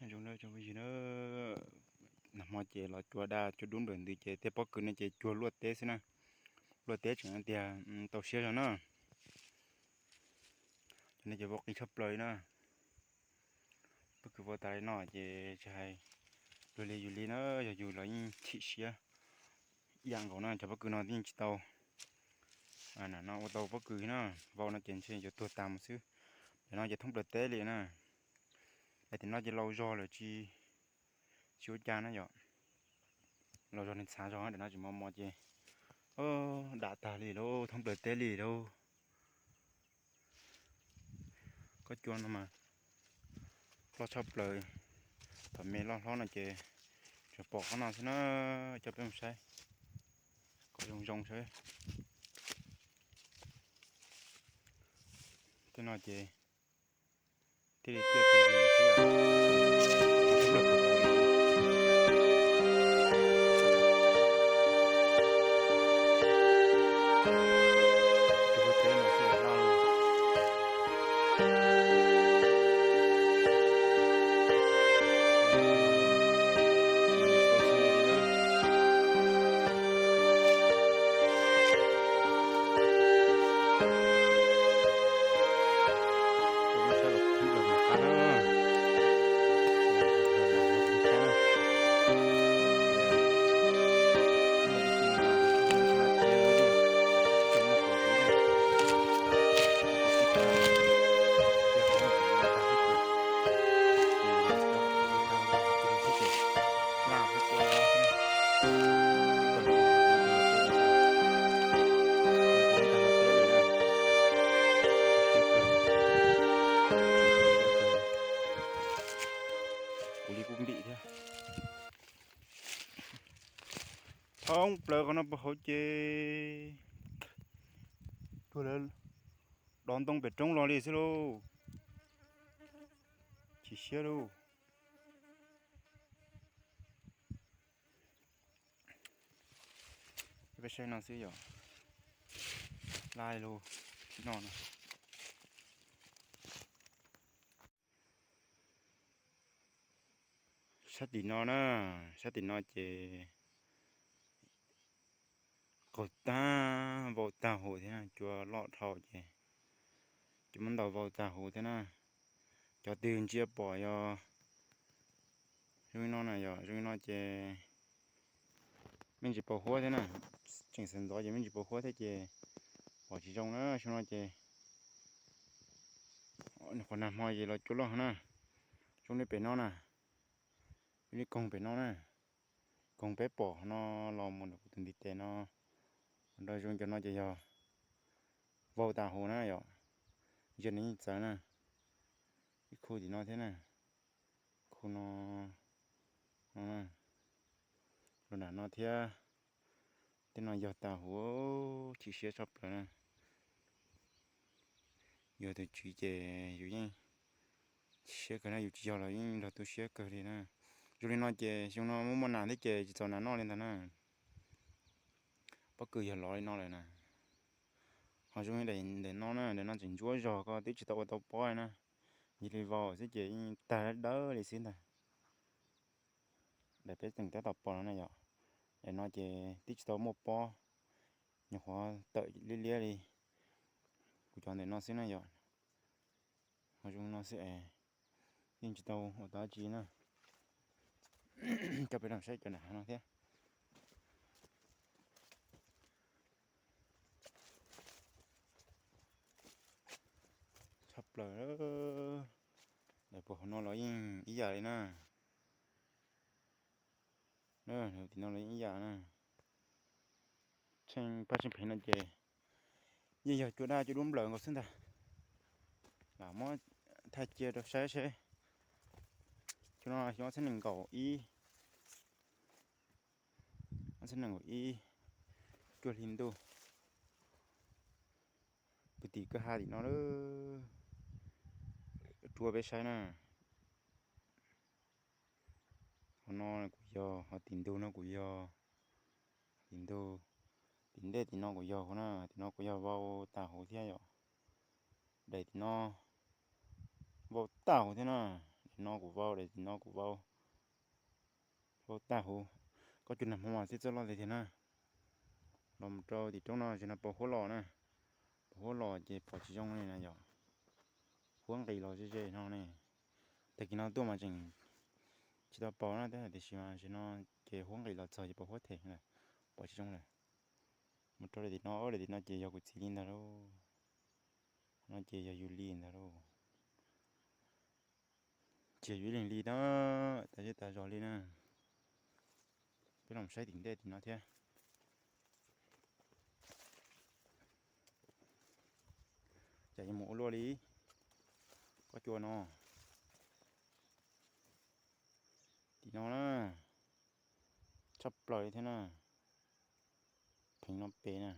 Zoo na, nag hmo ces los cuag daj cuag dub nplawm ntws ces tej pob kws no ces cuag luaj teb xwb na. Luaj teb tseem tias tau siab zog na. Cov no ces vau qis tshaj plaws li na. Pob kws vau tas li no ces tsis hais luag li yus li na, yog yus los yeej chim siab ib yam nkaus na. Cov pob kws no yeej tsis tau, no ua tau pob kws na. Vau no ces ntshe yuav tuag tas mus xwb. Cov no ces thoob plaws teb li na. Daim tim no ces laus zog lawm tsis, tsis ua cas na yom. Laus zog nws txhav zog, daim no tseem mos mos ces dam tag li lauj, thoob plaws teb li lauj. Kob cua no mas loj tshaj plaws. Thaum me loj hlob no ces tsuas pom qhov no xwb na. Coj peb mus saib kom zoo zoo saib. Tej no ces thiaj li tiaj tus xwb. Kuv li kuj npim thiab. Thoob plaws qhov no puag hauv ces tuag lawm, dov ntoo pem roob los li xwb lauj. Chim siab lauj. Peb saib no xwb yom. Laj lug no no. Sab tim no na, sab tim no ces qaug tag, vau tag huv thiab na, cua loj dhau ces cua muab ntaus vau tag huv thiab na. Cov twg ntsia pom yog zoo li no na, yog zoo li no ces me ntsis paus huab thiab na, tseem xav ntxov ces me ntsis paus huab thiab ces pom tsis zoo na. Xyoo no ces qhov nag hmo ces los cua loj na. Zoo li pem no na, zoo li koog pem no na, koog peb pom no los mus ntawm kuv tus ntiv tes no, nrog zoo cov no ces yog vau tas huv na yom. Ntsia nws yeej txawv na, ib khu tim no thiab na, khu no, no na, los nram no thiab. Tej no yog tas huv, chim siab tshaj plaws na. Yog tus tswv ces yus yeej chim siab kawg na, yus tsis yog los yeej nrog tu siab kawg li na. Zoo li no ces xyoo no muaj muaj nas thiab ces tsis txaus nas noj li ntag na. Pob kws yog lov li no lawm na. Ho zoo li daim no na, daim no tseem ntsuab zog, koj twb tsis tau ua tau pob na, nyiag li vau xwb ces yeej tag dawb li xwb ntag. Daim peb tseem tab tom pom no na yom, daim no ces twb tsis tau muaj pob, nyuam qhuav tawm liab liab li kuv cov ntawm no xwb na yom. Ho zoo no xwb es yeej tsis tau ua tau dab tsi na. Coj peb los saib cov nram hav no thiab. Tshaj plaws, daim puag hauv no los yeej ib yam li na. Tim no los yeej ib yam na. Tsheej paj tsheej pheev no ces yeej yog cua daj cua dub nplawm nkaus xwb ntag. Lam muab thaij cia rau saib seb. Xyoo no xyoo ob txhiab nees nkaum ib, ob txhiab nees nkaum ib, cuaj hli ntuj. Puag tim kwj ha tim no lawm, rua peb saib na. Qhov no kuj yog, ho tim ntug no kuj yog, tim ntug, tim ntej tim no kuj yog huv na, tim no kuj yog vau tas huv thiab yom. Daim tim no vau tas huv thiab na, Tim no kuj vau, tim no kuj vau, vau tag huv. Koj cua nag hmo mas txij txoj loj tiag tiag na. Los mus rau tim roob no, tam sim no pos huab los na. Pos huab los ces pom tsis zoo li na yom. Huab nqis los ze ze no ne. Tag kis no tuaj mas tseem tsis tau pos na, tab tiam sis mas tam sim no ces huab nqis los txog ces pos huab them lawm, pom tsis zoo lawm. Mus rau lawm tim no, lawm tim no ces yog kuv txiv li ntag lauj. No ces yog yus li ntag lauj. Tsis yog yus ib leeg li na, tas zej tas zos li na. Peb los saib tim ntej tim no thiab. Cas yuav mus ua luaj li. Koj cua no, tim no na, tshaj plaws li thiab na. Pheej no pem na.